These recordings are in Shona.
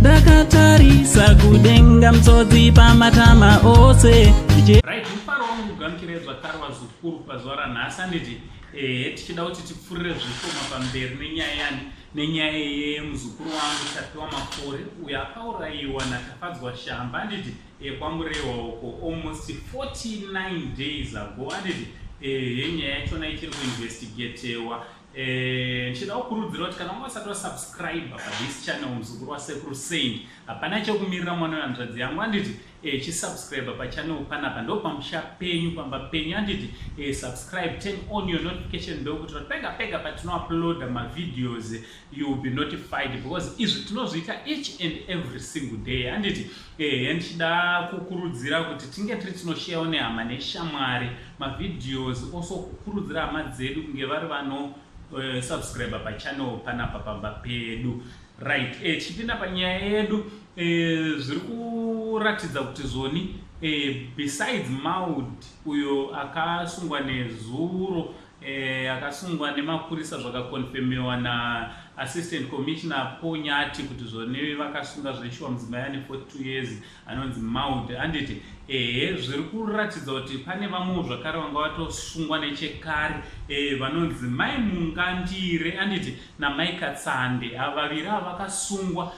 Ndakatarisa kudenga mtsodzi pamatama ose. Right, mufaro wangu kugamuchirai zvakare vazukuru pazuva ranhasi anditi ehe tichida kuti tipfurire zvishoma pamberi nenyaya yani nenyaya yemuzukuru wangu Tapiwa Makore uyo akaurayiwa naTafadzwa Shamba anditi e, kwaMurewa uko almost 49 days ago anditi ehe nyaya yachona ichiri kuinvestigatewa. Ndichida kukurudzira kuti kana wanga usati wasubscribe pathis channel muzukuru wasekuru Saint, hapana chekumirira mwana wehanzvadzi yangu anditi chisubscribe pachannel panapa ndo pamusha penyu pamba penyu anditi subscribe, turn on your notification bell kuitira kuti pega pega patinouploada mavideos you will be notified, because izvi tinozviita each and every single day handiti. Ndichida kukurudzira kuti tinge tiri tinosharewo nehama neshamwari mavideos, also kukurudzira hama dzedu kunge vari vano subscribe pachannel panapa pamba pedu. Right, tichipinda panyaya yedu, zviri kuratidza kuti zvoni besides Maud uyo akasungwa nezuro, akasungwa nemapurisa, zvakakonfirmiwa naassistant commissioner Ponyati kuti zvoni vakasunga zveshuwa mudzimai ane 42 years anonzi Maud handiti. Ehe, zviri kuratidza kuti pane vamwewo zvakare vanga vatosungwa nechekare, vanonzi Mai Mungandire handiti naMai Katsande. Ava vaviri ava vakasungwa,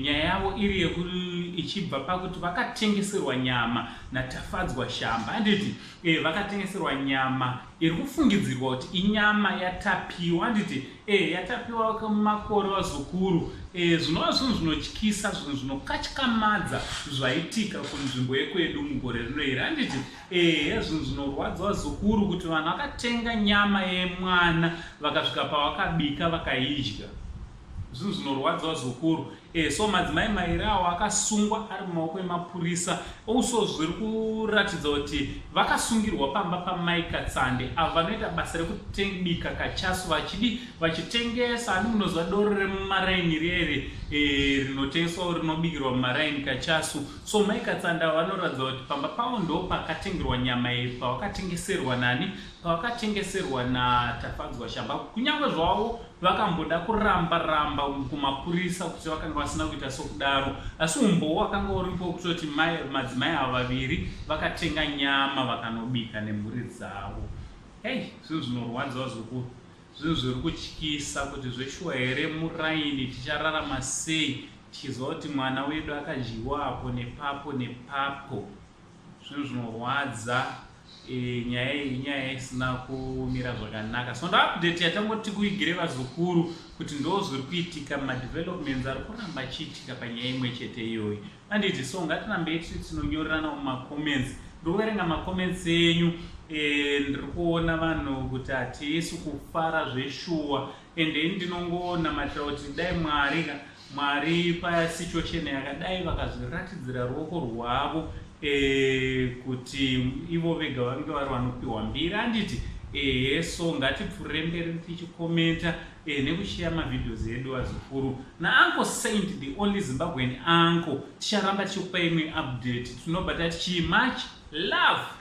nyaya yavo iri yeku ichibva pakuti vakatengeserwa nyama naTafadzwa Shamba handiti. Vakatengeserwa nyama iri kufungidzirwa kuti inyama yaTapiwa handiti, yaTapiwa Makore vazukuru. Zvinova zvinhu zvinotyisa, zvinhu zvinokatyamadza zvaitika kunzvimbo yekwedu mugore rino iri handiti. Zvinhu zvinorwadza vazukuru kuti vanhu vakatenga nyama yemwana vakasvika pavakabika vakaidya. Zvinhu zvinorwadza vazukuru. So madzimai mairi awo akasungwa ari mumaoko emapurisa. Also zviri kuratidza kuti vakasungirwa pamba paMai Katsande avo vanoita basa rekubika kachasu vachidi vachitengesa. Ani munoziva doro remumaraini rieri rinotengeswa, rinobikirwa mumaraini, kachasu. So Mai Katsande avo vanoratidza kuti pamba pavo ndo pakatengerwa nyama iyi, pavakatengeserwa nani, pavakatengeserwa naTafadzwa Shamba. Kunyange zvavo vakamboda kuramba ramba kumapurisa kuti vakanga vasina kuita sokudaro, asi umbowo wakanga uripo kutoti madzimai ava vaviri vakatenga nyama vakanobika nemhuri dzavo. Hei, zvinhu zvinorwadza vazukuru, zvinhu zviri kutyisa kuti zveshuwa here muraini tichararama sei tichiziva kuti mwana wedu akadyiwa apo nepapo nepapo. Zvinhu zvinorwadza. Nyaya iyi inyaya isina kumira zvakanaka, so ndo update yatangoti tikuigire vazukuru kuti ndo zviri kuitika, madevelopments ari kuramba achiitika panyaya imwe chete iyoyi handiti. So ngatirambei tiri tinonyorerana mumacomments. Ndiri kuverenga macomments enyu, ndiri kuona vanhu kuti hatisi kufara zveshuwa, ende ini ndinongonamatira kuti dai Mwari ka Mwari pasituation yakadai vakazviratidzira ruoko rwavo, kuti ivo vega vange vari vanopiwa mbiri handiti. Ehe, so ngatipfurire mberi tichikomenta nekushiya mavideos edu vazukuru. NaUncle Saint, the only Zimbabwean uncle, ticharamba tichikupa imwe update. Tinobva tati chii? Much love.